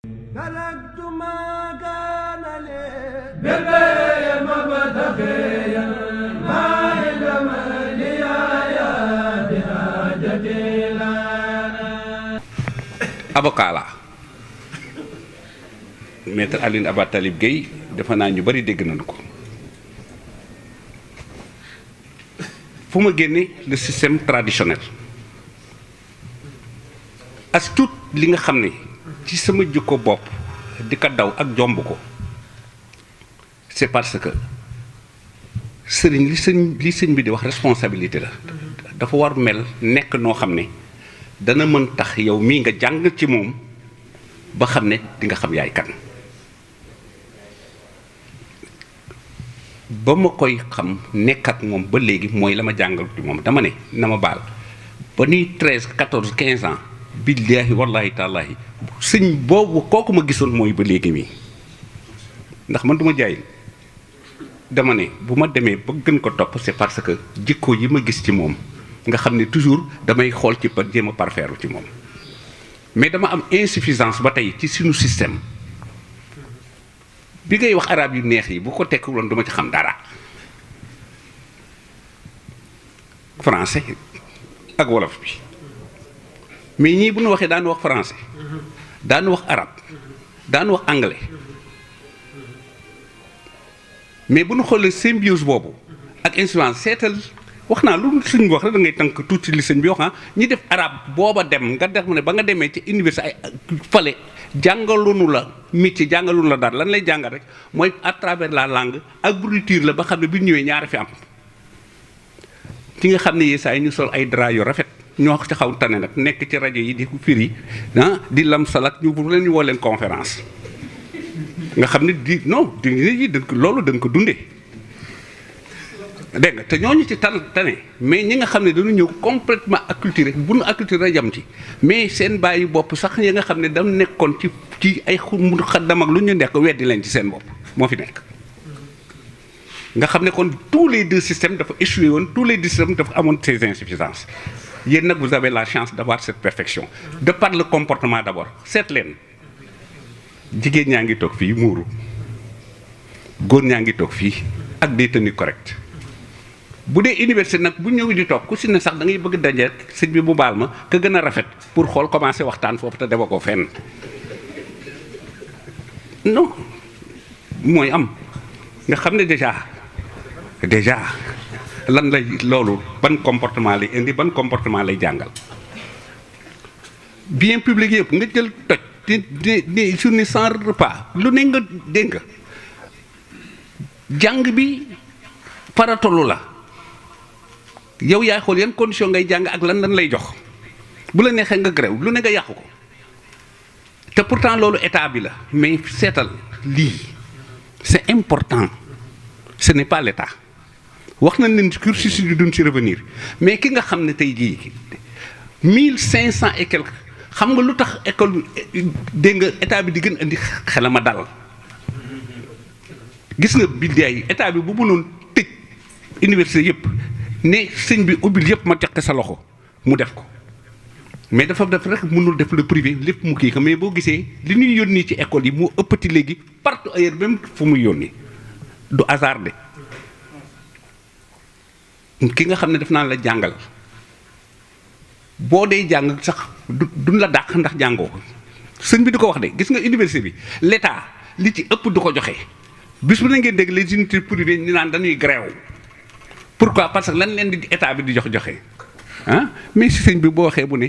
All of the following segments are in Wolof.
تركت ما كان لي بالبيع مبتغيا ما علم لي يا بحاجتي لنا. avocat la maître Aline Aba Talib Gueye defe naa ñu bari dégg nañu ko fu ma génne le système traditionnel as tout li nga xam ne ci sama jikko bopp di ko daw ak jomb ko c'est parce que sëriñ li sëñ bi di wax responsabilité la dafa war mel nekk noo xam ne dana mën tax yow mii nga jàng ci moom ba xam ne di nga xam yaay kan ba ma koy xam nekk ak moom ba léegi mooy la ma jàngal ci moom dama ne na ma baal ba nuy 13 14 15 ans billaahi wallaahi taalaahi sëñ boobu kooku ma gisoon mooy ba léegi mii ndax man du ma jaay dama ne bu ma demee ba gën ko topp c'est parce que jikko yi ma gis ci moom nga xam ne toujours damay xool ci pa jéem a parfaire ci moom mais dama am insuffisance ba tey ci suñu système bi ngay wax arab yu neex yi bu ko tekk loon duma ci xam dara français ak wolof bi mais ñii bu ñu waxee daan wax français daan wax arabe daan wax anglais mais bu ñu xoolee symbiose boobu ak insuffisance seetal wax naa lu suñ wax rek da ngay tënk tuuti li sëñ bi wax ñi def arabe booba dem nga def ne ba nga demee ci université ay fale jàngalunu la métier jàngalunu la dara lan lay jàngal rek mooy à travers la langue ak brutiture la ba xam ne bi ñëwee ñaari fi am ci nga xam ne yee saa yi ñu sol ay drap yu rafet ñoo ci xaw tane nag nekk ci rajo yi di firi di lam salat ñu bu leen ñu woo leen conférence nga xam ne di non di yi dañ ko loolu dañ ko dundee dégg nga te ñooñu ci tane mais ñi nga xam ne dañu ñëw complètement acculturé bu nu acculturé jam ci mais seen bàyyi bopp sax yi nga xam ne dañu nekkoon ci ay xaddam ak lu ñu nekk weddi leen ci seen bopp moo fi nekk nga xam ne kon tous les deux systèmes dafa échoué woon tous les deux systèmes dafa amoon ces insuffisances yéen nag vous avez la chance d'avoir cette perfection de par le comportement d'abord seet leen jigéen ñaa ngi toog fii muuru góor ñaa ngi toog fii ak des tenues correctes bu dee université nag bu ñëw di toog ku si ne sax da ngay bëgg daje sëñ bi bu baal ma ka gën a rafet pour xool commencer waxtaan foofu te dema ko fenn non mooy am nga xam ne déjà lan lay loolu ban comportement lay indi ban comportement lay jàngal bien public yëpp nga jël toj di journée sans repas lu ne nga dégg nga jàng bi faratolu la yow yaay xool yan condition ngay jàng ak lan lay jox bu la neexee nga gréw lu ne nga yàqu ko te pourtant loolu état bi la mais seetal lii c'est important ce n'est pas l'état wax nañ leen cursus yi duñ ci revenir mais ki nga xam ne tey jii 1500 et quelque xam nga lu tax école dégg nga état bi di gën indi xelama dal gis nga biddeey état bi bu mënoon tëj université yëpp ne sëñ bi ubbil yëpp ma joxe sa loxo mu def ko mais dafa def rek mënul def le privé lépp mu kii ko mais boo gisee li ñuy yónni ci école yi moo ëppati léegi partout ailleurs même fu muy yónni du hasard de ki nga xam ne def naa la jàngal boo dee jàng sax duñ la dàq ndax jàngoo ko sëñ bi di ko wax de gis nga université bi l'état li ci ëpp du ko joxe bis bu na ngeen dégg les unités privées ñu naan dañuy grève pourquoi parce que lan leen di état bi di joxe mais si sëñ bi boo waxee bu ne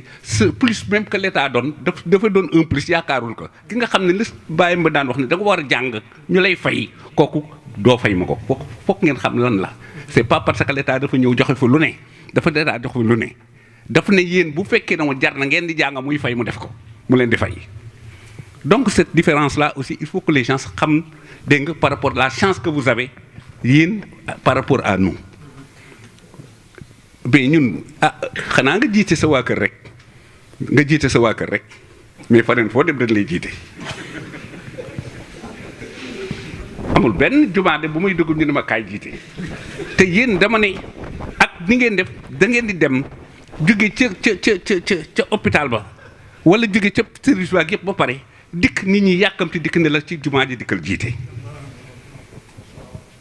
plus même que l'état doon dafa doon un plus yaakaarul ko ki nga xam ne li bàyyi ma daan wax ne da nga war a jàng ñu lay fay kooku doo fay ma ko foog ngeen xam lan la c'est pas parce que l'état dafa ñëw joxe fa lu ne dafa l'état joxe fa lu ne dafa ne yéen bu fekkee na mu jar na ngeen di jàng muy fay mu def ko mu leen di fay donc cette différence là aussi il faut que les gens xam dégg nga par rapport à la chance que vous avez yéen par rapport à nous mais ñun xanaa nga jiite sa waa kër rek mais faneen foo dem dañ lay jiite amul benn jumaade bu muy dugg ñu ne ma kaay jiite te yéen dama ne ak ni ngeen def da ngeen di dem jóge ca hôpital ba wala jóge ca service ba yëpp ba pare dikk nit ñi yàkkamti dikk ne la ci jumaa ji dikkal jiite.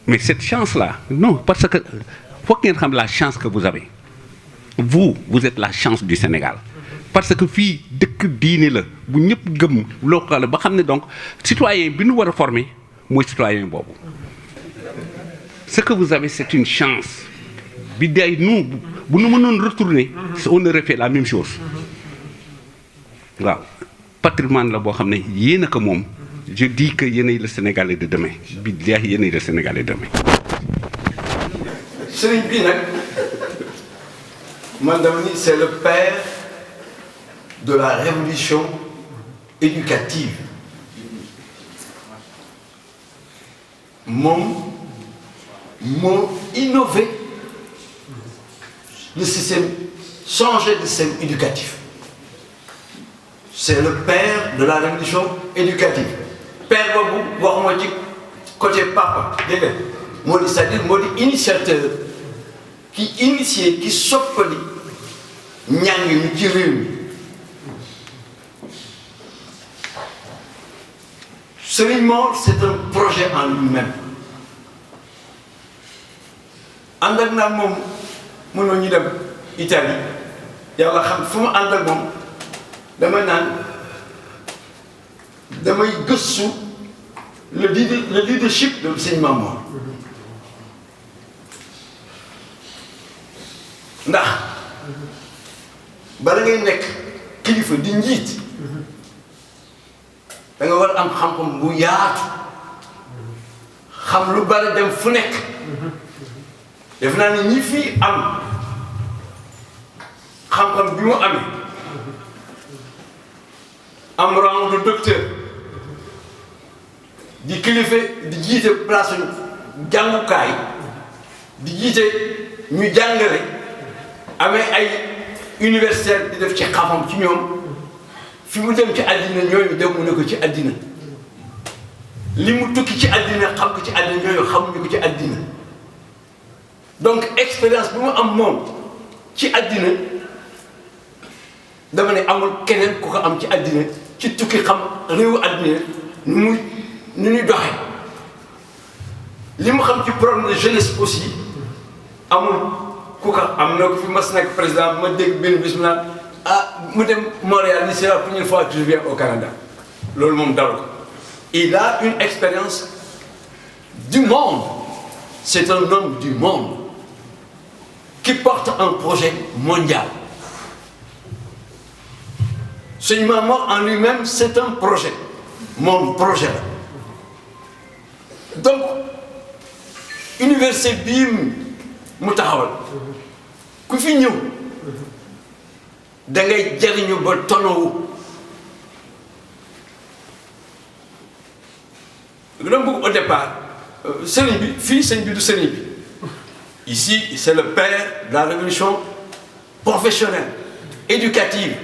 Mais cette chance-là, non, parce que faut ngeen xam la chance que vous avez. Vous êtes la chance du Sénégal. Parce que fii dëkk diine la bu ñëpp gëm local ba xam ne donc citoyen bi nu war a former mooy citoyen boobu. Ce que vous avez, c'est une chance. Bi day nous bu nu mënoon retourner, on aurait fait la même chose. waaw patrimoine la boo xam ne yéen a ko moom. Je dis que yéenay le Sénégalais de demain. Billahi yéenay le Sénégalais de demain. Serigne bi nag man dama ni c'est le père de la révolution éducative. Moom moo innové le système, changé le système éducatif. C'est le père de la révolution éducative. Père boobu waxuma ci côté papa dégg nga moo di c'est-à-dire moo di initiateur qui initié qui soppali njàng mi ci réew mi. Serigne Mor c'est un projet en lui-même. ànd ak naa moom mënoo ñu dem Italie yàlla xam fu ma ànd ak moom dama naan damay gëstu le leadership de Sëñ Mamor ndax bala ngay nekk kilifa di njiit da nga war am xam-xam bu yaatu xam lu bari dem fu nekk def naa ni ñi fii am xam-xam bi mu amee am rang de docteur di kilifa di jiite place jàngukaay di jiite ñu jàngale amee ay universitaire di def ci xam-xam ci ñoom fi mu dem ci àddina ñooñu demu ne ko ci àddina li mu tukki ci àddina xam ko ci àddina ñooñu xamuñu ko ci àddina donc expérience bi mu am moom ci àddina dama ne amul keneen ku ko am ci àddina ci tukki xam réewu àddina nu ñuy doxee li mu xam ci problème de jeunesse aussi amul ku ko am na ko fi mas nekk président ma dégg benn bis mu naan mu dem Montréal ni c'est la première fois que je viens au Canada loolu moom dal ko il a une expérience du monde c'est un homme du monde qui porte un projet mondial. Sëñ Mamor en lui-même c'est un projet mon projet la donc université bii mu taxawal ku fi ñëw da ngay jariñu ba tonowu dama bëgg au départ sëriñ bi fii sëñ bi du sëriñ bi ici c'est le père de la révolution professionnelle éducative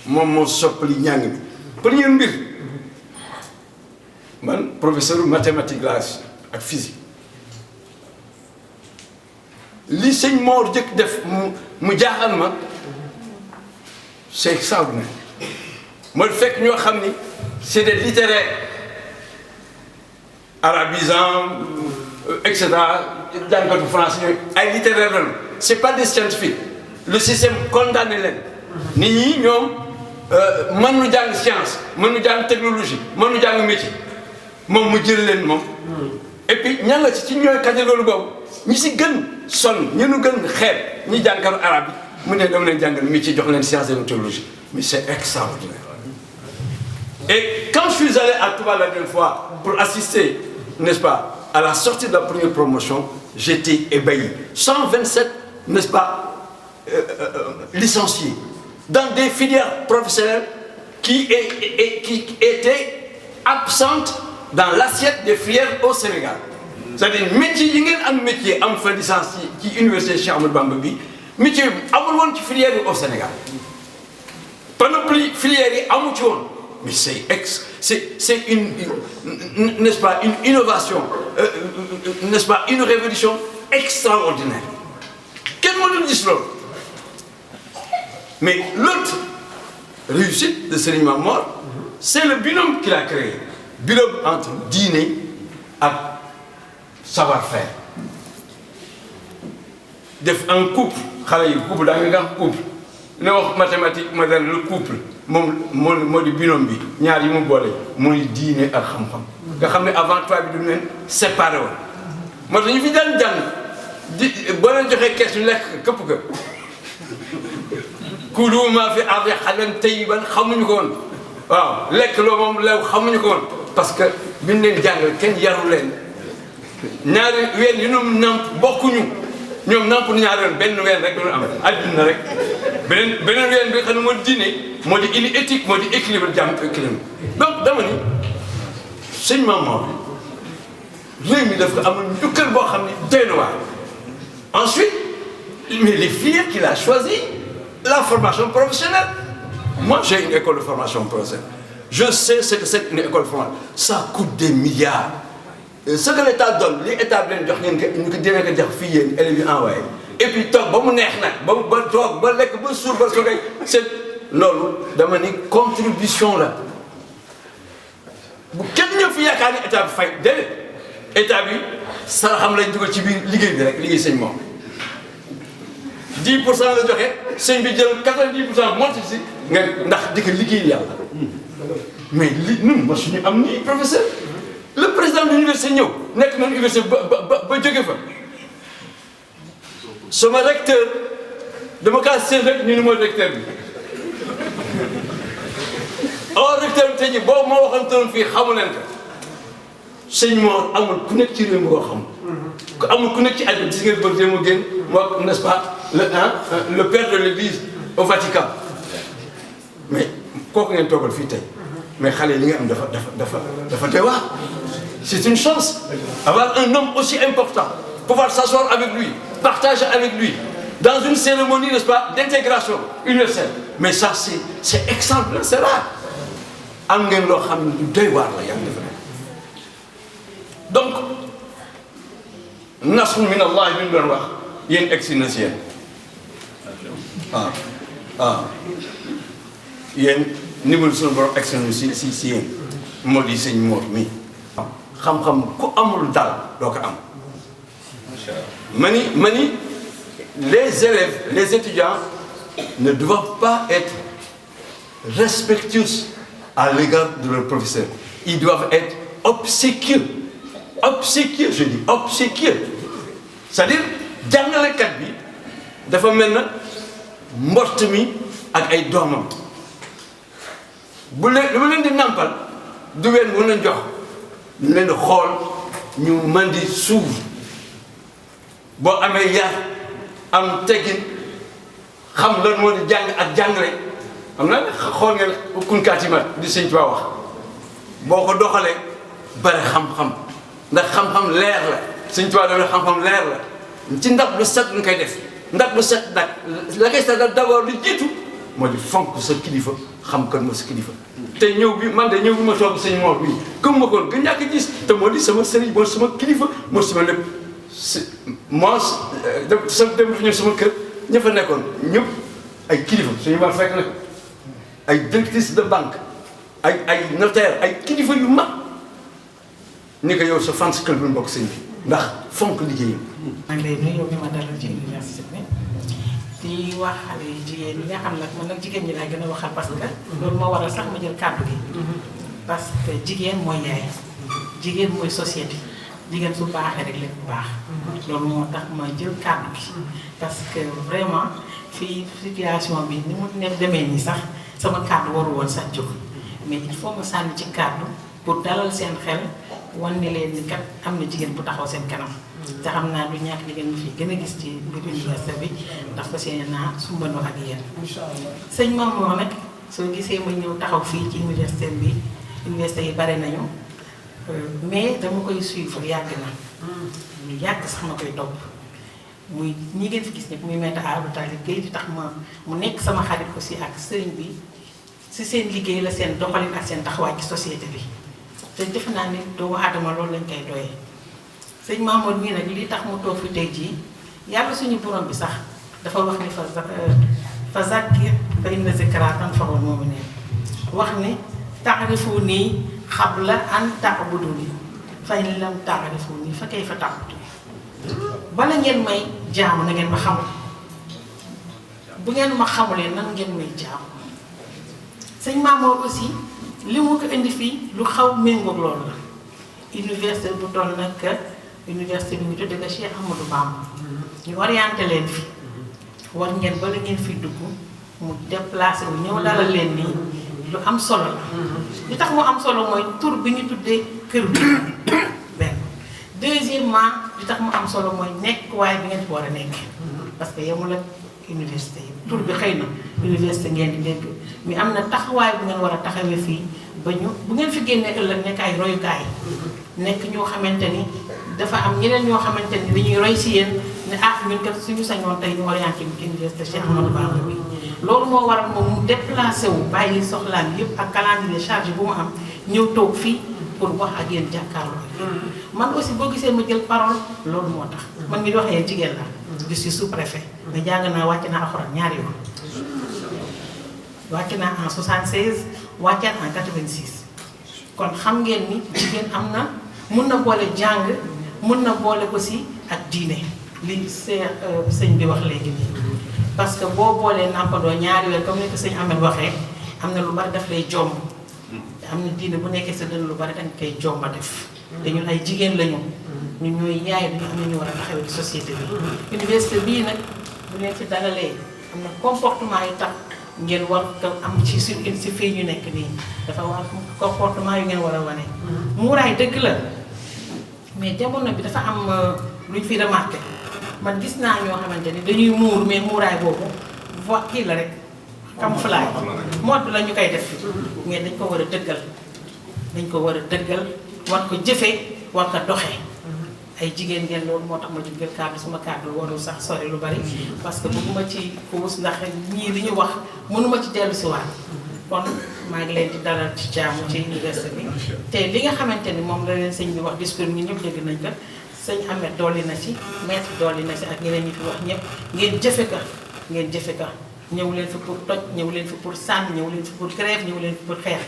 moom moo soppali njàng mi premier mbir man professeur mathématique laa ak physique li sëñ Mor jëkk def mu jaaxal ma c'est extraordinaire mooy fekk ñoo xam ni c'est des littéraires arabisants et cetera jàngatu français ñooy ay littéraires lañu c'est pas des scientifiques le système condamné leen nit ñi ñoom mën nu jàng science mën nu jàng technologie mën nu jàng métier moom mu jël leen moom et puis ñan la ci ñooy catégorie boobu ñi si gën sonn ñu nu gën xeeb ñi jàngaru arabe yi mu ne dama leen jàngal métier jox leen science et technologie mais c'est extraordinaire. Et quand je suis allé à Touba la dernière fois pour assister, n'est-ce pas, à la sortie de la première promotion, j'étais ébahi. 127, n'est-ce pas, licenciés dans des filières professionnelles qui étaient absentes dans l'assiette des filières au Sénégal. C'est-à-dire métier yi ngeen am métier am fa licence ci université Cheikh Ahmadou Bamba bi métier amul woon ci filière yi au Sénégal panoplie filière yi amu ci woon mais c'est une n'est-ce pas une innovation n'est-ce pas une révolution extraordinaire kenn mënul gis loolu mais l'autre réussite de Serigne Mamor c'est le binôme qu'il a créé binôme entre diine ak savoir-faire def un couple xale yi couple daa nga couple li wax mathématique moderne le couple moom moo di binôme bi ñaar yi mu boole mooy diine ak xam-xam nga xam ne avant toi bi du leen séparé woon moo tax ñu fi daan jàng di boo leen joxee kees yu lekk këpp ka kulu maa fi ardi halal tayyiban xamuñu ko woon waaw lekk loo moom lew xamuñu ko woon parce que biñ leen jàngal kenn yaru leen ñaari ween yu ñu namp bokkuñu ñoom namp ñaari ween benn ween rek doon am adduna rek beneen ween bi xam ne moo di diine moo di ili éthique moo di équilibre jàmm équilibre donc dama ni sëñ Mamour réew mi daf ko amul njukkal boo xam ne doy na waar ensuite mais les filières qu'il a choisi la formation professionnelle moi j'ai une école de formation professionnelle je sais ce que c'est une école de formation ça coûte des milliards ce que l'État donne li état bi leen jox ngeen ko ñu ko dina ko jox fii yéen élèves yi envoyé et puis toog ba mu neex nag ba toog ba lekk ba suur ba soogay c'est loolu dama ni contribution la bu kenn ñëw fi yaakaar ni état bi fay déedéet état bi saraxam lañ dugal ci biir liggéey bi rek liggéey sëñ moom 10% la joxe sëñ bi jël 90% monte si nga ndax di ko liggéey yàlla mais li ñun ma suñu am nii professeur le président de l'université ñëw nekk noonu université ba jóge fa sama recteur dama kaa seen rek ñu ni mooy recteur bi or recteur bi tey jii boobu moo waxantoon fii xamu leen ko sëñ Mor amul ku nekk ci réew mi koo xam amul ku nekk ci àdduna gis ngeen bëgg mu génn moo n'est-ce pas le père de l'église au Vatican mais kooku ngeen toogal fii tey mais xale li nga am dafa doy waar c'est une chance avoir un homme aussi important pouvoir s'asseoir avec lui partager avec lui dans une cérémonie n'est-ce pas d'intégration universelle mais ça c'est exemple c'est rare am ngeen loo xam ne doy waar la yàlla dafa donc nasrun min Allah bi ñu doon wax yéen egsi na si yéen yéen ndimbal suñu borom egsi na si yéen moo di sëñ Mor mi xam-xam ku amul dal doo ko am mani les élèves les étudiants ne doivent pas être respectueux à l'égard de leur professeur ils doivent être obséquieux je dis obséquieux c'est-à-dire jàngalekat bi dafa mel na mbott mi ak ay doomam bu leen lu ma leen di nampal du ween mën a jox ñu leen di xool ñu mën di suuf boo amee yar am teggin xam lan moo di jàng ak jàngale xam na xool ngeen kunkaatimat di sëñ Tuubaa wax boo ko doxalee bari xam-xam ndax xam-xam leer la sëñ Tuubaa dafa xam-xam leer la ci ndax lu set nga koy def ndax lu set nag la koy set d'abord lu jiitu moo di fonk sa kilifa xam kan moo sa kilifa te ñëw bi man de ñëw bi ma toog sëñ Mor bi comme ma koon nga ñàkk gis te moo di sama sëriñ moo sama kilifa moo sama lépp moi sa dem dafa ñëw sama kër ña fa nekkoon ñëpp ay kilifa suñu war fekk nag ay directrice de banque ay notaire ay kilifa yu mag ni ko yow sa fans club bi mbokk sëñ bi ndax fonk liggéeyam. maa ngi lay nuyu yow mi ma dalal ci université bi di wax xale yi jigéen ñi nga xam nag man nag jigéen ñi laay gën a waxal parce que loolu moo waral sax ma jël kàddu gi. parce que jigéen mooy yaay. jigéen mooy société. jigéen su baaxee rek lépp bu baax. loolu moo tax ma jël kàddu gi. parce que vraiment fii situation bi ni mu ne demee nii sax sama kàddu waru woon sax jóg mais il faut ma sànni ci kàddu pour dalal seen xel wan ni leen ni kat am na jigéen bu taxaw seen kanam. te xam naa du ñàkk jigéen ñi fii gën a gis ci biir université bi ndax fas yéene naa sumbandoo ak yéen. sëñ Mamour nag soo gisee ma ñëw taxaw fii ci université bi université yi bare nañu mais dama koy suivre yàgg na. lu yàgg sax ma koy topp muy ñi ngeen fi gis ñëpp muy Maître Abdou Talib Guèye di tax mu nekk sama xarit aussi ak sëriñ bi si seen liggéey la seen doxalin ak seen taxawaay ci société bi te defe naa ni doomu aadama loolu lañ koy doyee. sëñ Mamour mii nag li tax mu toog fi tey jii yàlla suñu borom bi sax dafa wax ni fa zakkir fa inna zikraa tanfa'ul mu'miniin wax ni ta'rifuni qabla an ta'buduni fa in lam ta'rifuni fa kayfa ta'buduni bala ngeen may jaamu na ngeen ma xam bu ngeen ma xamulee nan ngeen may jaamu sëñ Mamour aussi li mu ko indi fii lu xaw méngoog loolu la université bu toll nag université bi ñu tuddee ko Cheikh Ahmadou Bamba ñu orienté leen fi war ngeen bala ngeen fi dugg mu déplacé wu ñëw dalal leen nii lu am solo la li tax mu am solo mooy tur bi ñu tuddee kër bi benn deuxièmement li tax mu am solo mooy nekk waaye bi ngeen fi war a nekk parce que yemul ak université yi tur bi xëy na université ngeen di dégg mais am na taxawaay bu ngeen war a taxawee fii ba ñu bu ngeen fi génnee ëllëg nekk ay royukaay nekk ñoo xamante ni dafa am ñeneen ñoo xamante ni dañuy roy si yéen ne ah ñun kat suñu sañoon tey ñu orienté bi université Cheikh Ahmadou Bamba bi loolu moo waral moom mu déplacé wu bàyyi soxlaam yëpp ak calendrier chargé bu mu am ñëw toog fii pour wax ak yéen jàkkaarloo man aussi boo gisee ma jël parole loolu moo tax man mi di wax yéen jigéen la je suis sous-préfet mais jàng naa wàcc naa alxuraan ñaari yoon wàcc naa en 76 wàccaat en 86 kon xam ngeen ni jigéen am na mun na boole jàng mun na boole aussi ak diine li sëñ bi wax léegi nii parce que boo boolee nàmpandoo ñaari weer comme ni ko sëñ Ahmed waxee am na lu bari daf lay jomb te am na diine bu nekkee sa dënn lu bari danga koy jomba def te ñun ay jigéen lañu ñun ñooy yaay dañu am na ñu war a taxawee ci société bi université bii nag bu leen fi dalalee am na comportement yu tax ngeen war ko am ci sur si fii ñu nekk nii dafa war comportement yu ngeen war a wane muuraay dëgg la mais jamono bi dafa am lu ñu fi remarqué man gis naa ñoo xamante ni dañuy muur mais muuraay boobu voie kii la rek camouflage mode la ñu koy def mais dañ ko war a dëggal dañ ko war a dëggal war ko jëfee war ko doxee ay jigéen ngeen loolu moo tax ma jël kàddu suma kàddu warul sax sori lu bari parce que bëgguma ci xuus ndax ñii li ñu wax mënuma ci dellu si waat kon maa ngi leen di dalal ci jàmm ci université bi te li nga xamante ni moom la leen sëñ bi wax discours ñi ñëpp dégg nañ ko sëñ Ahmed dolli na ci maître dolli na ci ak ñeneen ñi fi wax ñëpp ngeen jëfe ka ngeen jëfe ka ñëw leen fi pour toj ñëw leen fi pour sànni ñëw leen fi pour grève ñëw leen fi pour xeex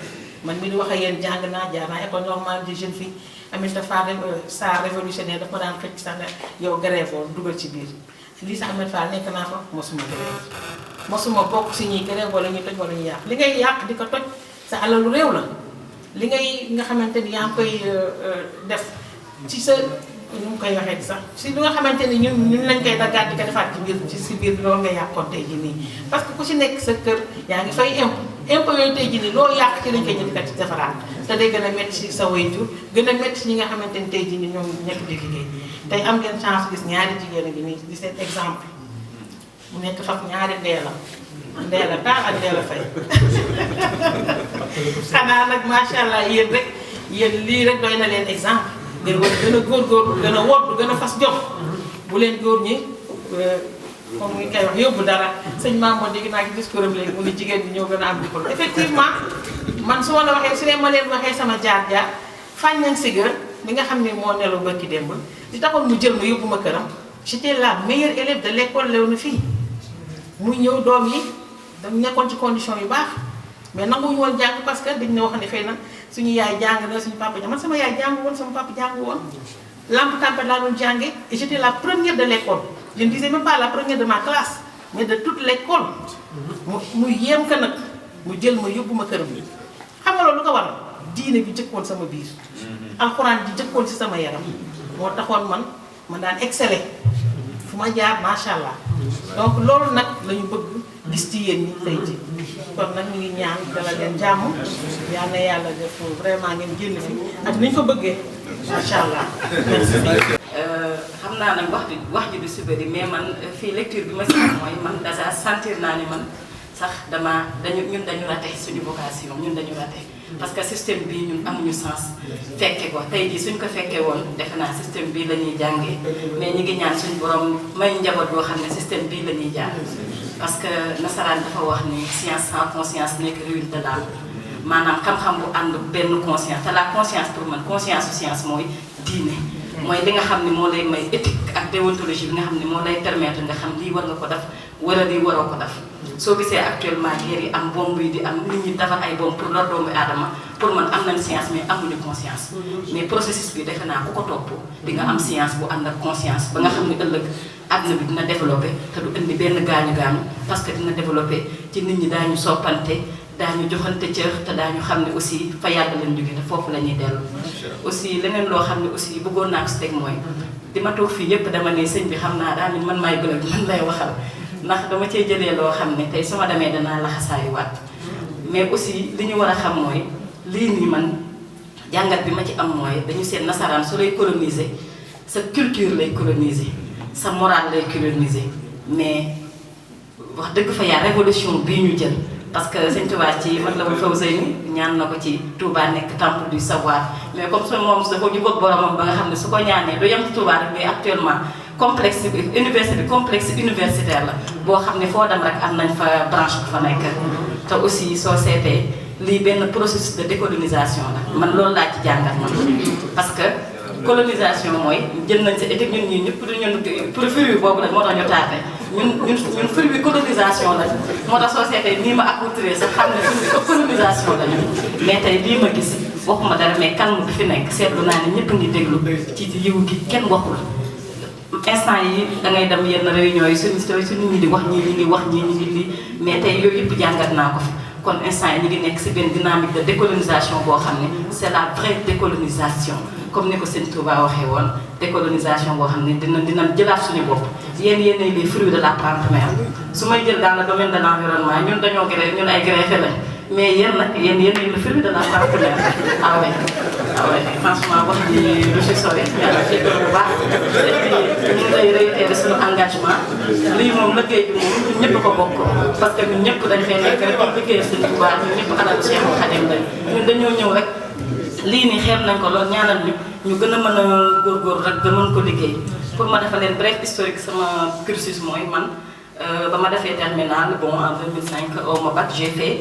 man mi di wax ak yéen jàng naa jaar naa école normale des jeunes filles Aminata Fall sa révolutionnaire dafa daan xëcc sax ne yow grève woon dugal ci biir lii sa Aminata Fall nekk naa fa mosuma grève mosuma bokk si ñuy grève wala ñuy toj wala ñuy yàq li ngay yàq di ko toj sa alalu réew la li ngay nga xamante ni yaa ngi koy def ci sa ñu ngi koy waxee sax si li nga xamante ni ñun lañ koy daggaat di ko defaat ci biir ci si biir loolu nga yàqoon tey jii nii parce que ku si nekk sa kër yaa ngi fay impôt yooyu tey jii nii loolu yàq ci lañ koy jënd kat ci defaraat te day gën a métti si sa waajur gën a métti si ñi nga xamante ni tey jii nii ñoom nekk di liggéey tey am ngeen chance gis ñaari jigéen a ngi nii di seen exemple mu nekk faf ñaari Ndeela Taal ak Ndeela Faye xanaa nag macha allah yéen rek yéen lii rek doy na leen exemple ngeen war a gën a góorgóorlu gën a woddu gën a fas jom bu leen góor ñi comme ni koy wax yóbbu dara sëñ Maam moo dégg naa ci discours am léegi mu ni jigéen ñi ñoo gën a am diplôme effectivement man su ma la waxee su dee ma leen waxee sama jaar-jaar fàñ nañ siga bi nga xam ne moo nelaw barki démb di taxoon mu jël ma yóbbu ma këram j'étais la meilleure élève de l'école Léona fii muy ñëw doom yi dañ nekkoon ci condition yu baax mais nanguwuñu woon jàng parce que dañ ne wax ne xëy na suñu yaay jàng na suñu papa jàng man sama yaay jàng woon sama papa jàng woon lampe tempête laa doon jànge et j'étais la première de l'école je ne disais même pas la première de ma classe mais de toute l'école mu yéem ka nag mu jël ma yóbbu ma këram bi xam nga loolu lu ko waral diine bi jëkkoon sama biir alxuraan ji jëkkoon si sama yaram moo taxoon man daan exceller fu ma jaar macha allah donc loolu nag la ñu bëgg gis ci yéen ñi tey ji kon nag ñu ngi ñaan dalal leen jàmm yal na yàlla def vraiment ngeen génn fi ak ni ñu ko bëggee macha allah. xam naa nag wax ji du si bëri mais man fii lecture bi ma si am mooy man déjà sentir naa ni man sax ñun dañu raté suñu vocation ñun dañu raté. parce que système bii ñun amuñu sens fekke ko tey jii suñ ko fekkee woon defe naa système bii la ñuy jàngee mais ñi ngi ñaan suñu borom may njaboot boo xam ne système bii la ñuy jàng parce que nasaraan dafa wax ni science sans conscience nekk ruine de l'âme maanaam xam-xam bu ànd benn conscience te la conscience pour man conscience science mooy diine mooy li nga xam ne moo lay may éthique ak déontologie bi nga xam ne moo lay permettre nga xam lii war nga ko def wala lii waroo ko def soo gisee actuellement guerre yi am bombe yi di am nit ñi defar ay bombe pour lor doomu aadama pour man am nañ science mais amuñu conscience mais processus bi defe naa ku ko topp di nga am science bu ànd ak conscience ba nga xam ne ëllëg àdduna bi dina développé te du indi benn gaañu-gaañu parce que dina développé ci nit ñi daañu soppante daañu joxante cër te daañu xam ne aussi fa yàgg leen jóge te foofu la ñuy dellu aussi leneen loo xam ne aussi bëggoon naa ko si teg mooy di ma toog fii yëpp dama ne sëñ bi xam naa daal man maay bëgg man lay waxal ndax dama cee jëlee loo xam ne tey su ma demee danaa laxasaayu waat mais aussi li ñu war a xam mooy lii nii man jàngat bi ma ci am mooy dañu seet nasaraan su lay coloniser sa culture lay coloniser sa morale lay coloniser mais wax dëgg fa yaa révolution bii ñu jël parce que Sëñ Touba ci Matlabul Fawzayni ñaan na ko ci Touba nekk temple du savoir mais comme ça moom dafa jubóog boromam ba nga xam ne su ko ñaanee du yem ci Touba rek mais actuellement complexe bi université bi complexe universitaire la boo xam ne foo dem rek am nañ fa branche bu fa nekk te aussi soo seetee lii benn processus de décolonisation la man loolu laa ci jàngat man parce que colonisation mooy jël nañ sa éthique ñun ñii ñëpp ñun pour fruit boobu la moo tax ñu tardé ñun fruit bi colonisation la moo tax société nii ma accoutré sax xam ne fruit bi colonisation la ñu mais tey lii ma gis waxuma dara mais calme bi fi nekk seetlu naa ne ñëpp ngi déglu ci yiw gi kenn waxul instant yi da ngay dem yenn réunion yi suñu ñi di wax ñii ñi ngi wax ñii ñi ngi lii mais tey yooyu yëpp jàngat naa ko fi kon instant yi ñu ngi nekk si benn dynamique de décolonisation boo xam ne c'est la vraie décolonisation comme ni ko Sëñ Touba waxee woon décolonisation boo xam ne dina jëlaat suñu bopp yéen les fruits de la plante mère su may jël dans le domaine de l'environnement ñun dañoo gré ñun ay greffé lañ mais yéen nag yéen le fruit de la plante mère ah ouais franchement wax ji lu si sori yàlla ci bu baax et puis ñu ngi lay réitérer suñu engagement lii moom liggéey bi moom ñun ñëpp ko bokk parce que ñun ñëpp dañ fay nekk rek liggéey Sëñ Touba ñun ñëpp alal Cheikhul Khadim lañ ñun dañoo ñëw rek lii nii xeeb nañ ko lool ñaanal ñu gën a mën a góorgóorlu rek gën mën ko liggéey pour ma defal leen bref historique sama cursus mooy man ba ma defee terminale bon en 2005 au Mabac j'ai fait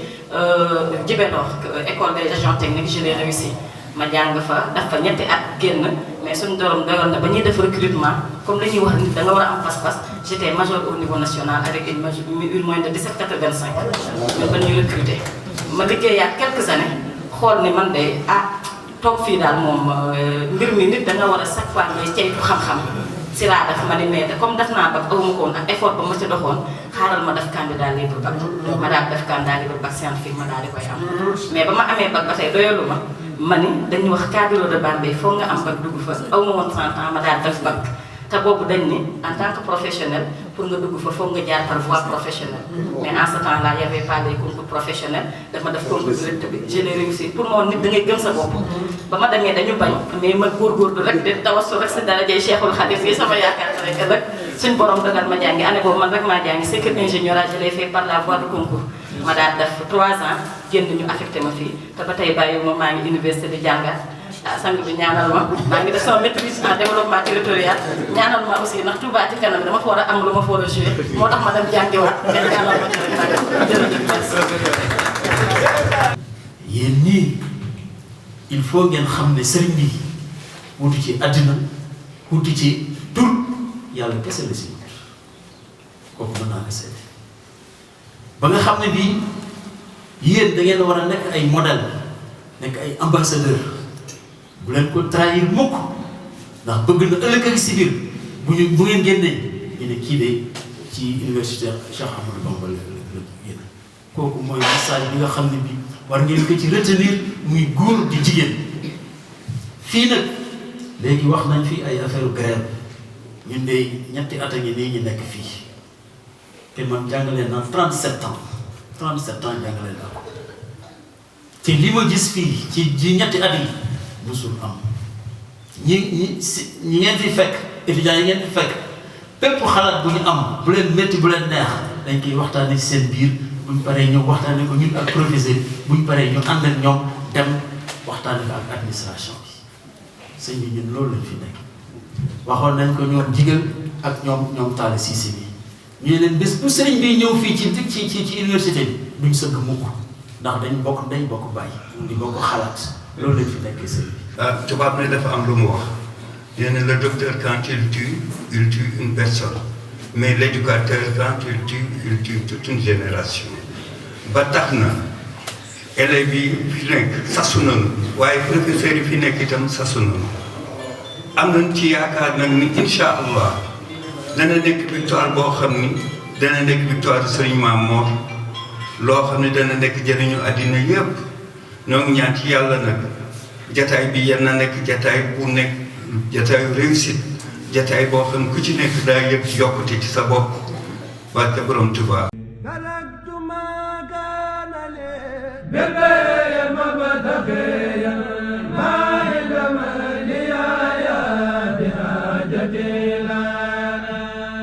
Djibélor école des agents techniques je l'ai réussi ma jàng fa def fa ñetti at génn mais suñu dorom doyoon na ba ñuy def recrutement comme dañuy wax nit da nga war a am pas-pas j'étais major au niveau national avec une moyenne de 17,85 mais ba ñuy recruter ma liggéeyaat quelques années xool ni man de toog fii daal moom mbir mi nit da nga war a chaque fois ngay ceytu xam-xam si laa def ma ni mais comme def naa bac awuma ko woon ak effort ba ma ci doxoon xaaral ma def candidat libre bac ma daal def candidat libre bac scientifique ma daal di koy am mais ba ma amee bac ba tey doyalu ma ni dañuy wax cadre de Bambey foog nga am bac dugg fa awuma woon 30 ans ma daal def bac te boobu dañ ni en tant que professionnel pour nga dugg fa foog nga jaar par voie professionnelle mais en ce temps là y avait pas les concours professionnels dama def concours direct bi je l'ai réussi pour moo nit da ngay gëm sa bopp ba ma demee dañu bañ mais ma góorgóorlu rek de tawasu rek si darajay Cheikhul Khadim yi sama yaakaar rek ëllëg suñ borom dogal ma jàngi année boobu man rek maa jàngi cycle ingénieur je l'ai fait par la voie de concours ma daal def 3 ans génn ñu affecté ma fii te ba tey bàyyi ma maa ngi université di jàngat sang bi ñaanal ma maa ngi def sama maîtrise en développement territorial ñaanal ma aussi ndax Touba ci kanam dama fa war a am lu ma fa war a joué moo tax ma dem jàngiwaat ngeen ñaanal ma ci rek nag jërëjëf yéen ñii il faut ngeen xam ne sëriñ bi wutu ci àddina wutu ci tur yàlla kese la si wut kooku mën naa ko seet ba nga xam ne bii yéen da ngeen war a nekk ay modèle nekk ay ambassadeur bu leen ko trahir mukk ndax bëgg na ëllëg ak si biir bu ngeen génnee ñu ne kii de ci université Cheikh Ahmadou Bamba la génn kooku mooy message bi nga xam ne bii war ngeen ko ci retenir muy góor di jigéen fii nag léegi wax nañ fi ay affaire grève ñun de ñetti at a ngi nii ñu nekk fii te man jàngalee naa 37 ans jàngalee naa ko te li ma gis fii ci ñetti at yi musul am ñi ngeen fi fekk étudiants yi ngeen fi fekk bépp xalaat bu ñu am bu leen métti bu leen neex dañ koy waxtaanee ci seen biir buñ paree ñëw waxtaanee ko ñun ak professeur buñ paree ñu ànd ak ñoom dem waxtaanee ko ak administration bi sëñ bi ñun loolu lañ fi nekk waxoon nañ ko ñoom jigal ak ñoom Talla Cissé bi ñu ne leen bés bu sëriñ bi ñëw fii ci université bi duñ sëgg mukk ndax dañ bokk bàyyi di bokk xalaat loolu lañ fi nekkee sëriñ bi. tubaab ne dafa am lu mu wax nee na le docteur quand il tue une personne mais l'éducateur quand il tue toute une génération ba tax na élèves yi fi nekk sasu nañu waaye professeurs yi fi nekk itam sasu nañu am nañ ci yaakaar nag ni incha allah dana nekk victoire boo xam ni dana nekk victoire Serigne Mame Mor loo xam ne dana nekk jëriñu àddina yépp ñoo ngi ñaan ci yàlla nag jataay bi yal na nekk jataay bu nekk jataayu réussite jataay boo xam ku ci nekk daa yëg yokkute ci sa bopp barke borom Tuubaa.